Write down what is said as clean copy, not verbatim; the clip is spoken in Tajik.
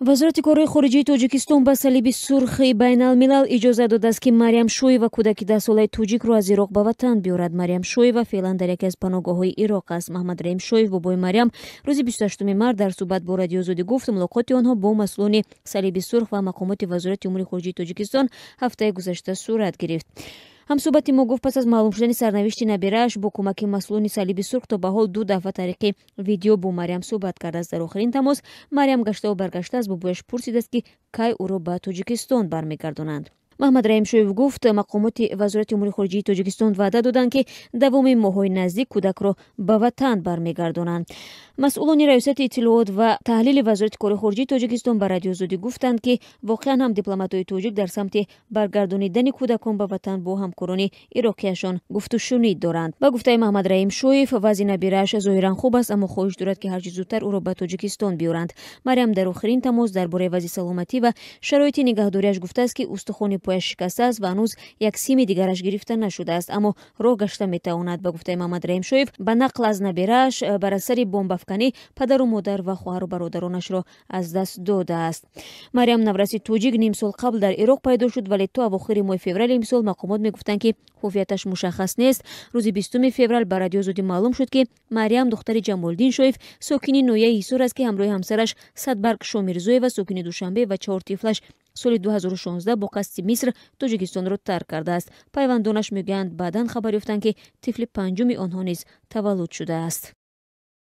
Вазорати корҳои хориҷии Тоҷикистон ба Салиби Сурхи Байналмилал иҷоза додааст, ки Марьям Шоева, кӯдаки 10-солаи тоҷикро, аз Ироқ ба ватан биёрад. Марьям Шоева феълан дар яке аз паноҳгоҳҳои Ироқ аст. Маҳмадраҳим Шоев, бобои Марьям, рӯзи 28 март дар суҳбат бо Радиои Озодӣ гуфт, мулоқоти онҳо бо масъулони Салиби Сурх ва мақомоти Вазорати умури хориҷии Тоҷикистон ҳафтаи гузашта сурат гирифт. Ҳамсӯҳбати мо гуфт, пас аз маълум шудани сарнавишти набирааш бо кӯмаки масъулони Салиби Сурх то ба ҳол ду дафъа тариқи видео бо Марьям суҳбат кардааст. Дар охирин тамос Марьям гаштаву баргашта аз бобояш пурсидааст, ки кай ӯро ба Тоҷикистон бармегардонанд. Маҳмадраҳим Шоев гуфт, мақомоти Вазорати умури хориҷии Тоҷикистон ваъда доданд, ки давоми моҳҳои наздик кӯдакро ба ватан бармегардонанд. Масъулони Раёсати иттилоот ва таҳлили Вазорати корҳои хориҷии Тоҷикистон ба Радиои Озодӣ гуфтанд, ки воқеан ҳам дипломатҳои тоҷик дар самти баргардонидани кӯдакон ба ватан бо ҳамкорони ироқияшон гуфтушунид доранд. Ба гуфтаи Маҳмадраҳим Шоев, вазъи набирааш зоҳиран хуб аст, аммо хоҳиш дорад, ки ҳарчи зудтар ӯро ба Тоҷикистон биёранд. Марьям дар охирин тамос дар бораи вазъи саломатӣ ва шароити нигаҳдориаш гуфтааст, ки устухони пояш шикастааст ва ҳанӯз як сими дигараш гирифта нашудааст, аммо роҳ гашта метавонад. Ба гуфтаи Маҳмадраҳим Шоев, ба нақл аз набирааш, бар асари бомбафканӣ падару модар ва хоҳару бародаронашро аз даст додааст. Марьям, навраси тоҷик, ним сол қабл дар Ироқ пайдо шуд, вале то авохири моҳи феврали имсол мақомот мегуфтанд, ки ҳувияташ мушаххас нест. Рӯзи 20 феврал ба Радиои Озодӣ маълум шуд, ки Марьям духтари Ҷамолиддин Шоев, сокини ноҳияи Ҳисор аст, ки ҳамроҳи ҳамсараш Садбарг Шомирзоева, сокини Душанбе, ва чаҳор тифлаш соли 2016 бо қасди Миср Тоҷикистонро тарк кардааст. Пайвандонаш мегӯянд, баъдан хабар ёфтанд, ки тифли панҷуми онҳо низ таваллуд шудааст.